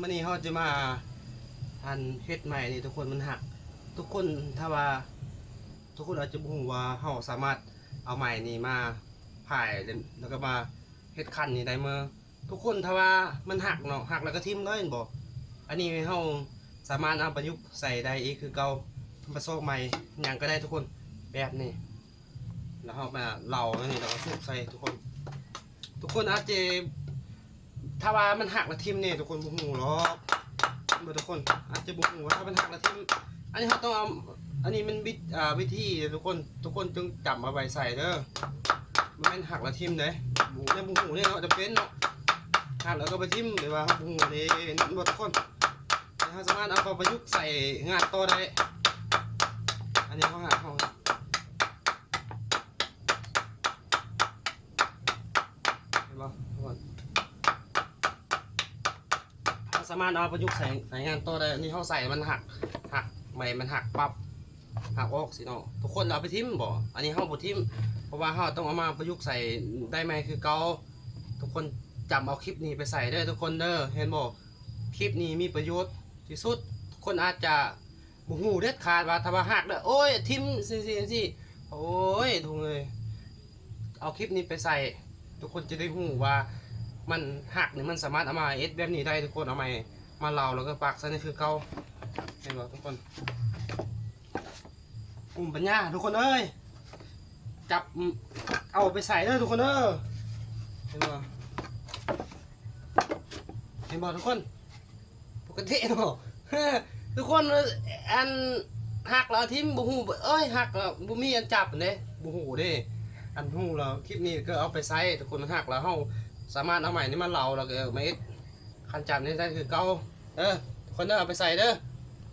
ມື້ນີ້ເຮົາຈະມາ ອັນ ເຮັດໄມ້ນີ້ ທຸກຄົນ ມັນຫັກ. ທຸກຄົນ ຖ້າວ່າ ທຸກຄົນອາດຈະບໍ່ຮູ້ວ່າເຮົາສາມາດເອົາໄມ້ນີ້ມາພາຍ ແລ້ວກໍມາເຮັດຄັນນີ້ໄດ້ເມີ. ທຸກຄົນ ຖ້າວ່າມັນຫັກເນາະ ຫັກແລ້ວກໍຖິ້ມເລີຍ ແມ່ນບໍ່? ອັນນີ້ເຮົາສາມາດເອົາປະຍຸກໃສ່ໄດ້ອີກຄືເກົ່າ ມາຊອກໄມ້ຫຍັງກໍໄດ້ ທຸກຄົນ ແບບນີ້. ແລ້ວເຮົາມາເລົາອັນນີ້ ແລ້ວກໍສູບໃສ່ ທຸກຄົນ. ທຸກຄົນອາດຈະ ຖ້າວ່າມັນຫັກແລ້ວຖິ້ມນີ້ ທຸກຄົນບໍ່ຮູ້ຫຼອກ ແມ່ນບໍ່ ທຸກຄົນ? ອາດຈະບໍ່ຮູ້ວ່າຖ້າມັນຫັກແລ້ວຖິ້ມ. ອັນນີ້ເຮົາຕ້ອງເອົາ ອັນນີ້ມັນວິ ອ່າ ວິທີ ທຸກຄົນ ທຸກຄົນຈົ່ງຈຳເອົາໄວ້ໃສ່ເດີ. ບໍ່ແມ່ນຫັກແລ້ວຖິ້ມເດ້ ບໍ່ຮູ້ເດ້ ບໍ່ຮູ້ເດ້ເນາະ ຈຳເປັນເນາະ ຫັກແລ້ວກໍໄປຖິ້ມ ຫຼືວ່າເຮົາບໍ່ຮູ້ເດ້ ແມ່ນບໍ່ ທຸກຄົນ? ເຮົາສາມາດເອົາໄປປະຍຸກໃສ່ງານຕໍ່ໄດ້. ອັນນີ້ເຮົາຫາ ເຮົາ ເຫັນບໍ່ ທຸກຄົນ? ເຮົາສາມາດເອົາປະຍຸກໃສ່ ໃສ່ງານຕໍ່ໄດ້. ອັນນີ້ເຮົາໃສ່ມັນຫັກ ຫັກ ໃບມັນຫັກປັບ ຫັກອອກຊີ້ເນາະ ທຸກຄົນ. ເອົາໄປຖິ້ມບໍ່? ອັນນີ້ເຮົາບໍ່ຖິ້ມ ເພາະວ່າເຮົາຕ້ອງເອົາມາປະຍຸກໃສ່ໄດ້ໃໝ່ຄືເກົ່າ. ທຸກຄົນຈຳເອົາຄລິບນີ້ໄປໃສ່ເດີ ທຸກຄົນເດີ ເຫັນບໍ່? ຄລິບນີ້ມີປະໂຫຍດທີ່ສຸດ. ທຸກຄົນອາດຈະ ບໍ່ຮູ້ເດັດຂາດວ່າ ຖ້າວ່າຫັກແລ້ວ ໂອ້ຍ ຖິ້ມ ຈັ່ງຊີ້ ຈັ່ງຊີ້ ໂອ້ຍ ທຸກຄົນເອີຍ. ເອົາຄລິບນີ້ໄປໃສ່ ທຸກຄົນຈະໄດ້ຮູ້ວ່າມັນຫັກນີ້ ມັນສາມາດເອົາມາເຮັດແບບນີ້ໄດ້ ທຸກຄົນ. ເອົາໄມ້ມາເລົາ ແລ້ວກໍປັກໃສ່ນີ້ຄືເກົ່າ ເຫັນບໍ່ ທຸກຄົນ? ພູມປັນຍາ ທຸກຄົນເອີຍ ຈັບ ເອົາໄປໃສ່ເດີ ທຸກຄົນເດີ ເຫັນບໍ່? ເຫັນບໍ່ ທຸກຄົນ? ປົກກະຕິເນາະ ທຸກຄົນ. ອັນ ຫັກແລ້ວຖິ້ມ ບໍ່ຮູ້ ເອີຍ ຫັກແລ້ວບໍ່ມີອັນຈັບເດ້ ບໍ່ຮູ້ເດ້. ອັນຮູ້ແລ້ວຄລິບນີ້ກໍເອົາໄປໃຊ້ ທຸກຄົນ. ມັນຫັກແລ້ວເຮົາສາມາດເອົາໄມ້ນີ້ມາເລົາ ແລ້ວກໍມາເຮັດຄັນຈັບນີ້ໄດ້ຄືເກົ່າເດີ ທຸກຄົນເດີ. ເອົາໄປໃຊ້ເດີ